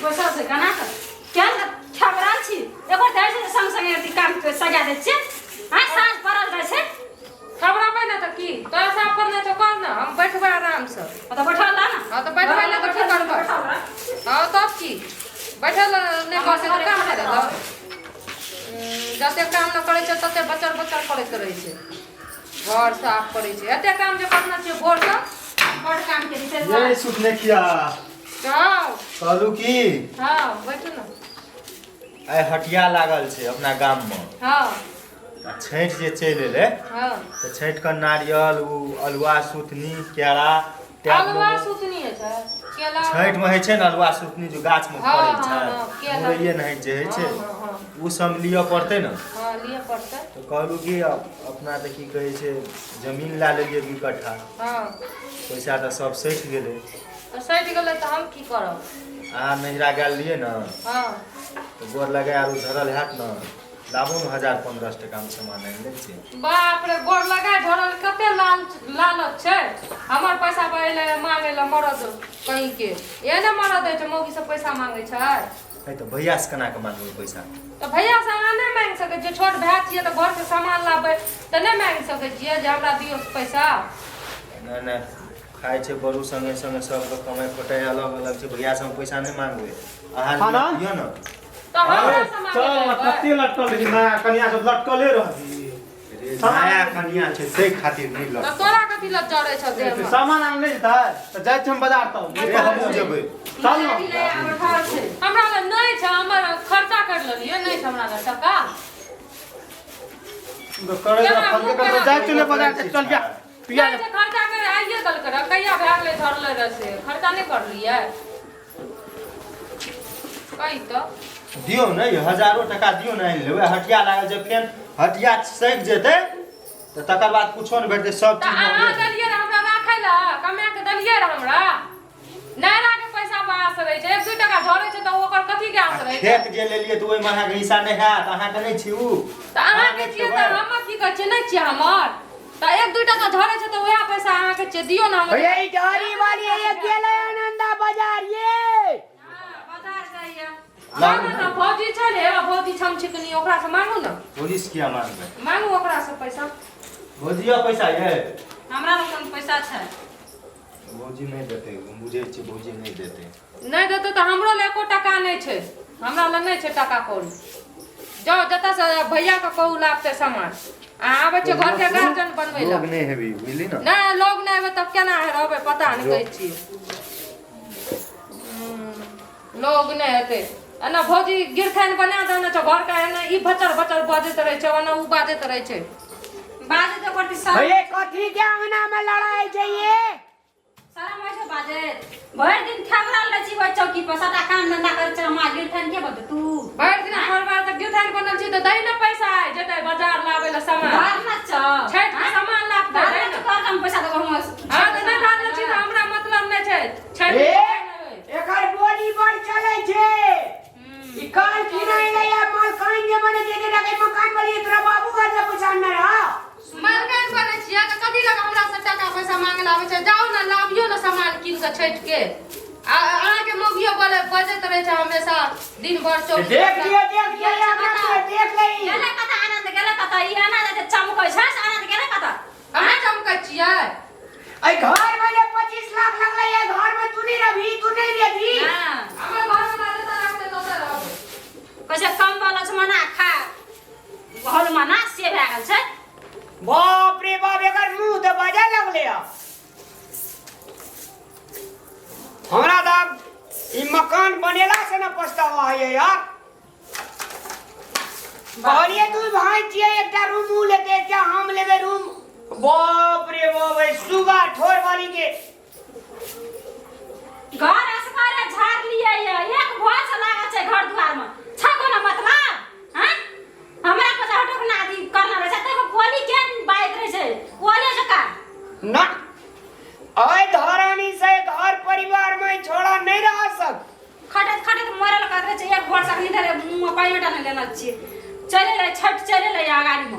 बैसल छै केना कऽ केहन ठेबरा छी एगो दै छै संग संगे अथी काम के सजा दै छियै आँय साँझ पड़ल रहै छै खबराबै ने तऽ की तोरा साफ करना छौ कर ने हम बैठबै आरामसँ तऽ बैठल रह ने हँ तऽ बैठबै ने तऽ की करबै हँ तब की बैठल नहि करतै तऽ काम नहि देतौ जतेक काम नहि करै छै ततेक बचर बचर करैत रहै छै घर साफ करै छै एतेक काम जे करना छै भोरसँ बड़ काम केली से ये सुतने किया हँ कहलू की हँ बैठू ने आइ हटिया लागल छै अपना गाममे हँ आ छठि जे चलि एलै हँ तऽ छठिके नारियल ओ अलुआ सुथनी केरा टैप अलुआ सुथनी होइ छै केला छठिमे होइ छै ने अलुआ सुथनी जो गाछमे हँ, फड़ै हँ, छै हँ, केला। मुरैये नहि जे होइ छै हँ, हँ, हँ। ओ सब लिअ पड़तै ने हँ लिअ पड़तै तऽ कहलहुँ कि अपना तऽ की कहै छै जमीन लए लेलियै 2 कट्ठा। हँ। पैसा तऽ सब सठि गेलै। तऽ सठि गेलै तऽ हम की करब? अहाँ नैहरा गेल रहियै ने? हँ। तऽ गोर लगाय आरो झड़ल हैत ने, लाबू ने 1000-1500 टाकामे सामान आनि लै छी। बाप रे, गोर लगाय झड़ल कते लाल लालच छै। हमर पैसा पर एलै मांगे लए मरद कहीं के। एहने मरद होइ छै, मौगी सब पैसा मांगे छै? है तऽ भैया से केना कऽ मांगबै पैसा? तऽ भैया से अहाँ नहि मांगि सकै छियै? छोट भाय छियै तऽ घरके सामान लाबबै तऽ नहि मांगि सकै छियै जे हमरा दियौ पैसा? नहि नहि, खाइ छै बड़ू संगे संगे, सबके कमाइ खटाइ अलग अलग छै। भैया से हम पैसा नहि मांगबै। अहाँ आनंद? दियौ ने। तऽ हमरा से मांगै चल लए एबै? कते लटकल रही, नया कनिया सब लटकले रहली। रे, नया कनिया छै ताहि खातिर नहि तऽ लग तोरा कथी लए चढ़ै छौ देहमे? सामान आन नहि जेतै तऽ जाइ छी हम बाजार तब। रे, हमहूँ जेबै। चल ने। हमरा लग नहि छै, हमर खर्चा कर लेलियै, नहि छै हमरा लग टका। करे केना फलके मुँह कर केना जाइ छी ने बाजार से, चल जा पिया। नहि छै खर्चा कर आइए देलकै रह, कहिया भए गेलै धरले रह से खर्चा नहि करलियै कही तऽ। दियौ ने यौ, हजारो टका दियौ ने, आनि लेबै। हटिया लागल छै, फेर हटिया सठि जेतै तऽ तकर बाद कुछो नहि भेटतै सब तऽ चीज अहाँ महगे। देलियै रहए हमरा राखै लए, कमा कऽ देलियै रहए हमरा? नैहराके पैसा पर आस रहै छै, 1-2 टका झड़ै छै तऽ ओकर कथी के आस रहै छै? खेत जे लेलियै तऽ ओहिमे अहाँके हिस्सा नहि हैत? अहाँके नहि छी उ? तऽ अहाँके छियै तऽ हमर की कहै छियै? नहि छियै हमर तऽ 1-2 टका झड़ै छै तऽ उएह पैसा अहाँके छियै, दियौ ने हमर। भैया, ई गाड़ी वाली ये गेलै आनंदा बाजार ये। बाजार जाइए। मांगू ने, भौजी छै ने, एगो भौजी छम छिकनी, ओकरासँ मांगू ने। पुलिस किया मांगबै? मांगू ओकरासँ पैसा। भौजी, पैसा ये? हमरा लग कोन पैसा छै? भौजी नहि देतै, हम बुझै छियै, भौजी नहि देतै। नहि देतै तऽ हमरो लए एको टाका नहि छै, हमरा लग नहि छै टाका कौड़ी। जाउ जतऽसँ भैयाके कहू लाबतै सामान। अहाँ आबै छियै घरके गार्जियन बनबै लए। लोग नहि हेबी, बुझली ने? नहि, लोग नहि हेबै तब केना रहबै, पता नहि कहै छियै। लोग नहि हेतै एना भौजी गिरथाइन बना देने छौ घरके। एना ई भचर भचर बजैत रहै छै, ओना ओ बाजैत रहै छै। बाजैत ओकर दिशा। भैया, कथी के अंगना में लड़ाई छै ये? शरम होइ छै बाजैत? भरि दिन ठेबरल रहै छी ओहि चौकी पर, सबटा काम धंधा करै छै। हमरा गिरथाइन के बजतै तू? भरि दिन घरबार तऽ गिरथाइन बनल छी तऽ दही ने पैसा आइ जेतै बाजार लाबै लए सामान। घर न छौ? छठि के सामान लाबतै, घर दही न ने। तोहर हम पैसा देबो हम। हँ तऽ नहि धारने छी तऽ हमरा मतलब नहि छै छठि। ए, एकर बोली बड़ चलै छै। ई काल की नहीं रे या मलकान जे बने जे जे लगे मकान बनी, तोरा बाबू घर से पैसा न रहा। मलकान बनै छियै तऽ कथी लग हमरा से टाका पैसा मांगे लए आबै छै? जाउ ने, लाबियौ ने सामान कीन कऽ छठि के। आ अहाँके मौगियो बोले बजैत रहै छै हमेशा दिन भर चौक। देख लियो, देख लियो, अपना के देख ले। गेलै कतऽ आनंद, गेलै कतऽ? ई अनाज एते चमकै छै से आनंद गेलै कतऽ? अहाँ चमकै छियै? ऐ घर में जे 25 लाख लगलै, ऐ घर में तू नहीं रहबी? तू नहीं रहबी? हाँ। हमर घर में जतऽ राखतै ततऽ रहबै। कहै छै कम्बल लक्ष्मणा खा हॉल मना से भए गेल छै। बाप रे बाप, एकर मुंह तऽ बाजऽ लगलै। आब हमरा तऽ आब ई मकान बनेला से ने पछतावा होइए यार। कहलिए दू भाई छियै, एकटा रूम ऊ लेतै, एकटा हम लेबै रूम। बाप रे बाप, ऐ सुगा ठोर वाली के। घर असगरे झाड़ लिए ये एक भोज लागल छै घर दुआर में, छै कोनो मतलब? हैं, हमरा पर हटोक ना अथी करना रहै छै तै बोली के बाजैत रहै छै बोले जका। ना, ऐ धरानी से घर परिवार में छोड़ा नहीं रह सक। खटैत खटैत मरल करैत रहै छै। एक भोर से अखनी धरि मुँह में पानिओ टा नहि लेने छियै। चलि एलै छठि, चलि एलै अगाड़ीमे,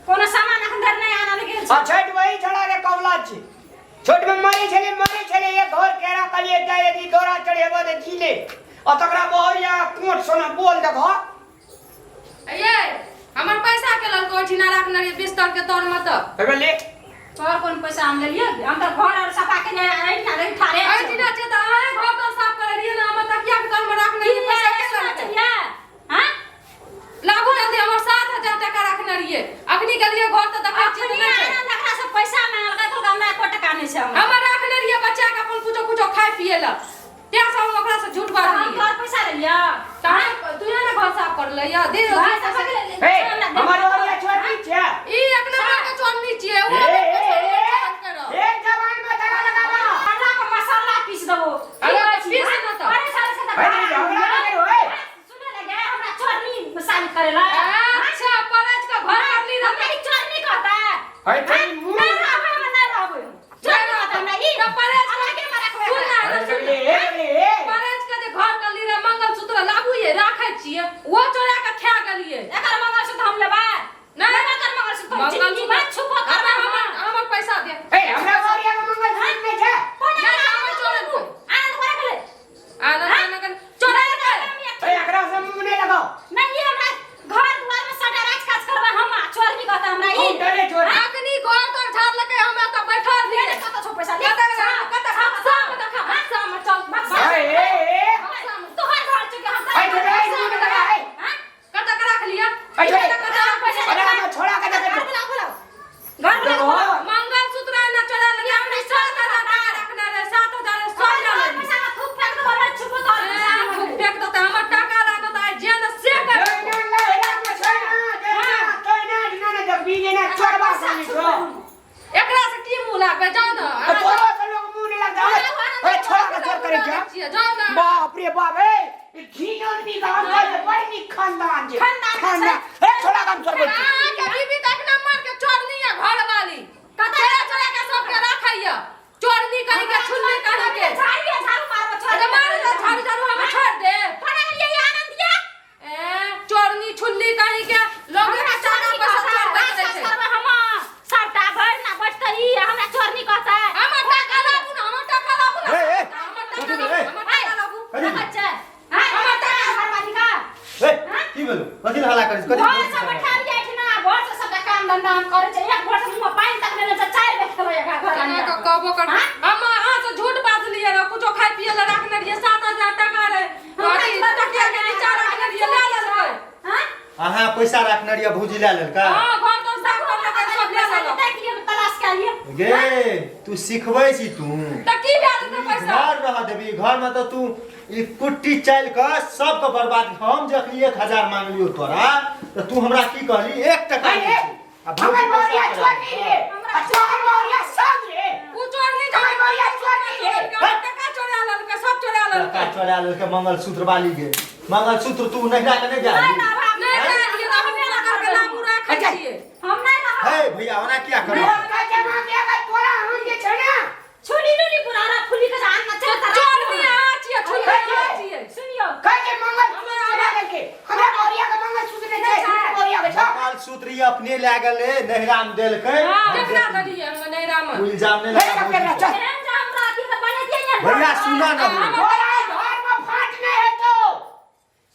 कोनो सामान अखन धरि नहि आनल गेल छै। आ छठि वही छोड़ा के कबला छी। छोट में मरे छले मरे छले एक घर केरा कलिए जाय यदि दौरा चढ़ेबो त जी ले आ तकरा बहरिया कोट सोना बोल देखो। ये हमर पैसा के ललको ओठिना राखने रहिए बिस्तर के तर में त हेबे ले। तोहर कोन पैसा हम लेलियै? हम तऽ घर आर सफा के एहिना रहि ठाढ़े छी। एहिठिना छै तऽ अहाँ घर तर साफ करे रहिए ने, हमर तकिया के तर में राखने की रहिए पैसा के सुना ललकै? चाहिए? हाँ? लाबू जल्दी, हमर 7000 टका रखने रहिए, अखनी गेलिए घर तऽ देखै छियै अखनी तऽ नहि छै। आनंद एकरा से पैसा मांगलकै तऽ हमरा एको टका नहि छै हमरा। हमर रखने रहिए बच्चा के अपन कुछो कुछो खाय पिए ला, तें से हम ओकरा से झूठ तऽ हम बाजलिए। तोहर पैसा लेलियै? तहन तू ने घर साफ कर ले या दे घर साफ कर ले। ए हमर ओरिया छोटी छै। ई एक नंबर के चोरनी छियै, ओ ए, हमर ए, पैसा ए, नहीं करऽ। ए जवान में दगा लगाबा। मसाला के मसाला पीस देबो। अरे, की कहै छी, पीस हाँ? ना तऽ। अरे, साले से तऽ अरे, झगड़ा नहि करू, ए। सुने लगे, हमरा चोरनी साबित करेला। अच्छा, परज के घर करली हमरा रहतै। ई चोरनी कहता। है तनी मुंह। नहि रहबै हम, नहि रहबै हम। चोरनी कहता हमरा ई। तऽ परज के- अलगे में रखबै। सुन ना, अरे, सुन ना। ए, ए, ए। परज के जे घर करली रहे मंगलसूत्र लाबू ये राखै छियै, ओ चोरा के खा गेलियै। एकर मंगलसूत्र हम लेबै? नहि। एकर मंगलसूत्र हम जिंदगी मंगलसूत्र में छुपो करबै हम। हमर पैसा दे। ए हमरा ओरिया के मंगलसूत्र नहि छै। कोन नहि, आनंद हमर चोरलकै। आनंद कोना गेलै? आनंद आनंद गेलै। चोरा के। ए एकरा से मुंह नहि लगाओ। नहि, ई हमरा घर दुआर में सटा राज काज करबै हम, आ चोरनी कहता हमरा ई। हम डरे चोर। अखनी घर तर झाड़लकै, हम एतऽ बैठल रहियै। ले, कतऽ छौ पैसा? ले। कतऽ गेलै? कतऽ? बक्सा में देखा, बक्सा में चल, बक्सा ए, में। ए, ए। बक्सा में। तोहर घर चुके हम। ए, छोड़े, ए, मुंह नहि लगा, ए। हाँ? कतऽ के रखलियै? ए, छोड़े। कतऽ कतऽ पैसा? अरे, हमरा छोड़ा के देखै घर छौ। बुलाओ, बुलाओ। घर बुलाओ, देखो। बुलाओ। मंगलसूत्र एना चोरा लेलियै, हमनी 7000 टाका रखने रहे, 7000 सौ तोहर लऽ लेलियै। पैसा में थूक फेंक देबो, हमरा छुपो तोहर पैसा। ए, थूक फेंक देतै, हमर टाका लागत आइ जे ने से कर। जैना लहरा में छै ना, जैना, तैना ना ना देखबी, जेना चोरबा सनी छौ। एकरा से की मुँह लागबै? जाउ ने। आ तोरो से लोग मुंह नहि लगता। ए छोड़ा के चोर करे छै। जाउ ने। बाप रे बाप, ए घिनौन नी गाम का बड़ नीक खानदान छै। खानदान छै। खानदान। ए छोड़ा के हम चोरबै छी। अहाँके बीबी तऽ एक नंबर के चोरनी है, घरवाली। कतऽ? चोरा चोरा के सबके राखैया। चोरनी करी के, छुल्ली करी के। झाड़िए झाड़ू मारबो, छोड़। अरे मारू तऽ झाड़ू झाड़ू हमरा छोड़ दे। कोना गेलियै आनंद ये? ए चोरनी छुल्ली कही के लोग हमरा के चोरनी टाका पैसा कहता, चोरबैत राज रहै काज छै। करबै हम। सबटा भरि ना बैठतै ई, हमरा चोरनी कहता। हमर टाका लाबू ने, हमर टाका लाबू ने। ए, ए, हमर कथी टाका भेलै? लाबू, हमर टाका लाबू। कथी देखै छै? हाँ, हमर टाका घरवाली का। ए, की भेलौ? कथी ला हल्ला करै छी? कथी घर से बैठा लियै एहिठिना, घर से सबटा काम धंधा हम करै छियै। एक भोर से मुँह में पानि तक नहि लै छै, 4 बेर खेबै एकरा घर केना आनिके। के कहबो कर। हाँ? हम अहाँ से झूठ बाजलियै रह, कुछो खाय पिए लए राखने रहियै, 7000 टका रहे। हमरा अथी तकिया के नीचा रखने रहियै, लए लेलकै। हाँ? अहाँ पैसा रखने रहियै, भौजी लए लेलकै? हाँ, घर तर साफ करलकै, सब लए लेलक। देख लियै, तलाश कए लियै। गे तू सिखबै छी तू। तऽ की भए जेतै पैसा? घर रह देबी, घर में तऽ तू ई कुट्टी चालि कऽ सबके बर्बाद। हम जखनी 1000 मांगलियौ तोरा तऽ तू हमरा की कहली? 1 टका अरे, नहि छै। आ भौजी हमर पैसा मोरिया चोरा चोरनी रे। आ तोहर मोरिया सब रे। उ चोरनी हमर मोरिया चोरनी रे। हमर टका चोरा लेलकै, सब चोरा टका लेलकै। चोरा लेलकै मंगलसूत्र वाली गे। मंगलसूत्र तू नहिरा के नहि नहि जाही? रहब, नहि जालियै तऽ हम एना करके लाबू राखै अच्छा। छियै। हम नहि रहब। हे भैया, ओना किया करै? लोग का जमा के अगर तोरा हम जे छै ना छुली लुली पुराना फुली के जान न चल। चोरनी अहाँ छियै, छुल्ली अहाँ छियै। सुनियो। कहै छै मंगलसूत्र चोरा लेलकै। हमरा मोरिया के मंगलसूत्र नहि छै, मोरिया के छौ। मंगलसूत्र ई अपने लए गेलै, नहिरा मे देलकै। हाँ, हम केकरा देखली। देलियै हम नैहरा मे? तू इल्जाम नहि हे लगा सब केकरा भौजी चल। पर। एहन जे हमरा अथी तऽ बनेतियै ने। भैया सुना ना बोल। तोरा घर में फाट नहि हेतौ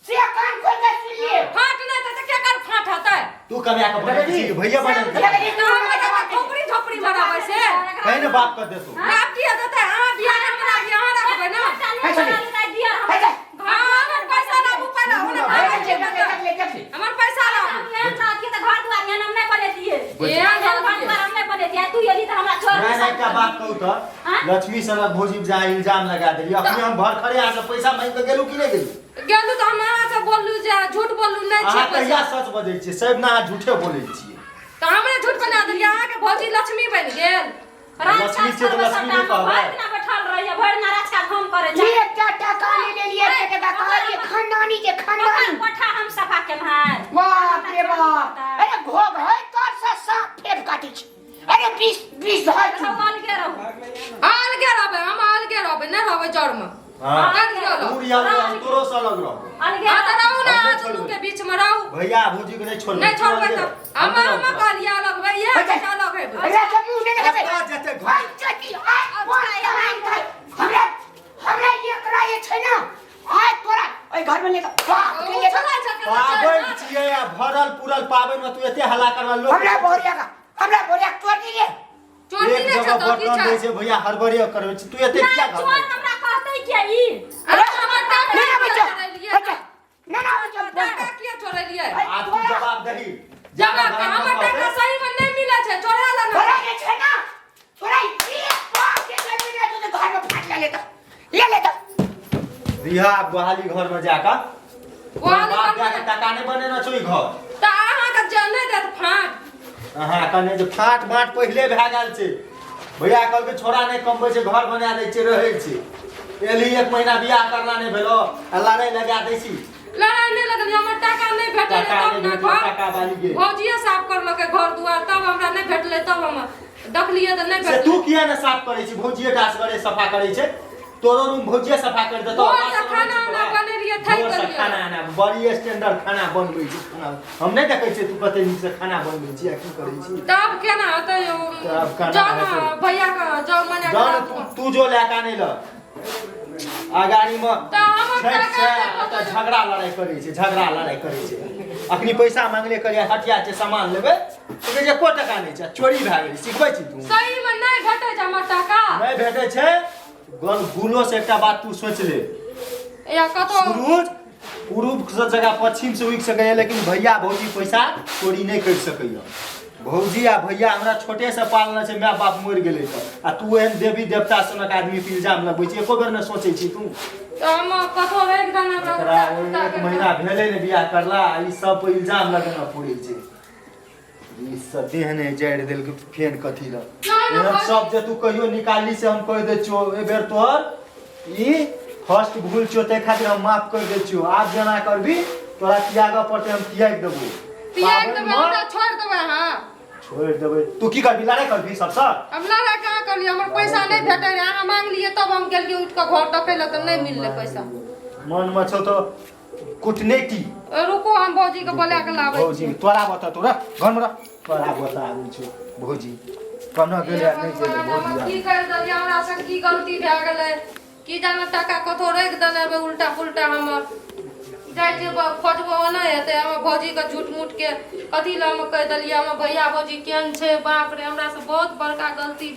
से कान खोल के सुन लिए। फाट नहि तऽ केकर फाट हेतै? तू कमाए के बनेने छी भैया बनेने देखै छी? छी, तऽ हमर जगह खोपड़ी झोपड़ी बनाबै से। कहीं ने बाप के देतौ। बाप की देतै? अहाँ बियाह हमरा बियाह रखबै ने। हे छोड़ी। हे चल। हाँ, हमर पैसा लाबू पहिने, हुने हे भागै देख छियै ले, कतऽ। देख ले, देख ले। हमर पैसा लाबू। एहन रहतियै तऽ घर दुआर एहन हम नहि बनेतियै। एहन घर दुआर हम नहि बनेतियै। तू एली तऽ हमरा चोर नहि नहि, एकटा बात कहू तऽ हाँ? लक्ष्मी सनक भौजी जा इल्जाम लगा देली। अपने हम घर खड़े अहाँ से पैसा मांगि के गेलू कि नहि गेलू? गेलू तऽ हम अहाँ से बोललू जे झूठ बोललू नहि अहाँ छै कहिया पैसा। सच बजै छियै? सब ने अहाँ झूठे बोलै छियै। तऽ हमरे झूठ बना देलियै, अहाँके भौजी लक्ष्मी बनि गेल। राज लक्ष्मी काज छियै तऽ करबै लक्ष्मी सबटा नहि हम। कहबै। भरि दिना बैठल रहैया, भरि दिना राज काज हम करै छी। एकटा टका नहि लेलियै, एक टका कहलियै खानदानी के खानदानी। ओकर कोठा हम सफा केलहुँ। बाप रे बाप, अरे घोघ है तोर से साफ फेर काटै छै। अरे 20 20 धर हम अलगे रहू। अलगे रहबै, हम अलगे रहबै, नहि रहबै जरमे। हाँ। कर दियौ लोग। दूर यार, हम तोरो से अलग रहबो। अलगे। हाँ तऽ रहू ने, हम अहाँ नहि दुनू छोड़बै। के बीच में रहू। भैया भौजी के नहि छोड़बै। नहि छोड़बै तू तऽ अलगे हम रह। हम कहलियै अलग हेबै, इएह अच्छा। अलग हेबै। एकरा से मुंह नहि लगबै। कतऽ जेतै घर? भाई चटी आय। घर में ले तो बाप के ले चला चला पाबनि छियै आ भरल पुरल पाबनि में तू एते हल्ला करबा लोक हमरा बोरिया का हमरा बोरिया चोर दी रे चोरी एक नहि जगह छै तऽ की बर्तन छै दै छै भैया हड़बड़ियो करबै छै तू एते नहीं किया चोर घबराइ हमरा कहतै किया ई अरे हमर टाका ना ना बच्चा चोरेलियै बच्चा ना ना बच्चा टाका किया चोरेलियै आ तू जवाब दही जवाब के हमर टाका सही में नहि मिलै छै चोरा लेना तोरा जे छै ना तोरा ई बाप के घर में ना तू घर में फाट ले लेता ले लेता रिहा गोहाली घर में जाकर गोहाली बाप घर में- जाके टाका नहि बनेने छौ ई घर तऽ अहाँके जे नहि देत फाँट अहाँ कने जे फाट बाट पहिले भए गेल छै भैया कहलकै छोड़ा नहि कमबै छै घर बना दै छै रहै छै एलही एक महीना बियाह करना नहि भेलो आ लड़ाइ लगा दै छी लड़ाइ नहि लगलियै हमर टाका नहि भेटलै टाका तब नहि ने भेटलै, घर टाका वाली गे। भौजिए साफ करलकै घर दुआर तब हमरा नहि भेटलै तब हम देखलियै तऽ नहि से भेटलै तू किया ने साफ करै छी भौजिए डासगरे सफा करै छै तोरो रूम भौजिए सफा कर देतौ भोर से खाना उना बनेलियै, थाकि भोर से गेलियै। खाना आना बड़ी स्टैंडर्ड खाना बनबै छी खाना हम नहि देखै छियै तू कते नीक से खाना बनबै छी आ की करै छी तब केना होतै तब केना जाउ ने हेतै? भैया के जाउ मना जान तू तू जो लए कऽ आनै लए अगाड़ी मे तऽ हमर छठि टाका छै नहि आ तऽ झगड़ा लड़ाइ करै छै झगड़ा लड़ाइ करै छै अखनी पैसा मांगले कहलियै हटिया छै सामान लेबै तऽ कहै छै एको टका नहि छै आ चोरी भए गेलै सिखबै छी तू सही में नहि भेटै छै हमर टाका नहि भेटै छै गल गुलो से एकटा बात तू सोच ले या कतौ सूरज पूर्व से जगह पश्चिम से उगि सकैए लेकिन भैया भौजी पैसा चोरी नहि करि सकैए भौजी आ भैया हमरा छोटे से पालने छै माय बाप मरि गेलै तऽ आ तू एहन देवी देवता सनक आदमी पे इल्जाम लगबै छी एको बेर नहि सोचै छी तू तऽ हम कतौ राखि देने हमरा एकरा उल्टा पुल्टा एक करि महीना भेलै ने बियाह करला आ ई सब पे इल्जाम लगेना पड़ै छै ई सब देह नहि जड़ि देलकै फेन कथी लए नहि, एहन भौजी। सब जे तू कहियो निकालली से हम कहि दै छियौ एहि बेर तोहर ई फर्स्ट भूल छियौ ताहि खातिर हम माफ करि दै छियौ आब जेना करबी तोरा त्यागऽ पड़तै हम त्यागि देबौ त्यागि देबै पाबनिमे हमरा छोड़ि देबै अहाँ छोड़ि देबै तू की करबी लड़ाइ करबी सबसँ हम लड़ाइ कहाँ करलियै हमर पैसा नहि भेटै रहै अहाँ मांगलियै तब हम गेलियै उठि कऽ घर देखै लए तऽ नहि मिललै पैसा मनमे छौ तऽ कूटनीति रुकू हम भौजीके बोला कऽ लाबै भौजी छी तोरा बता तोरा घरमे रह तोरा बता आबै छौ भौजी कना गेलै नहि गेलै भगवान, भौजी हम की करि देलियै हमरा से की गलती भए गेलै की जाने टाका कतौ राखि देने हेबै उल्टा पुल्टा हमर जाइ छियै खोजबो ओना हेतै हमर भौजीके झूठ मूठके कथी लए हम कहि देलियै हमर भैया भौजी केहन छै बाप रे हमरा से बहुत बड़का गलती।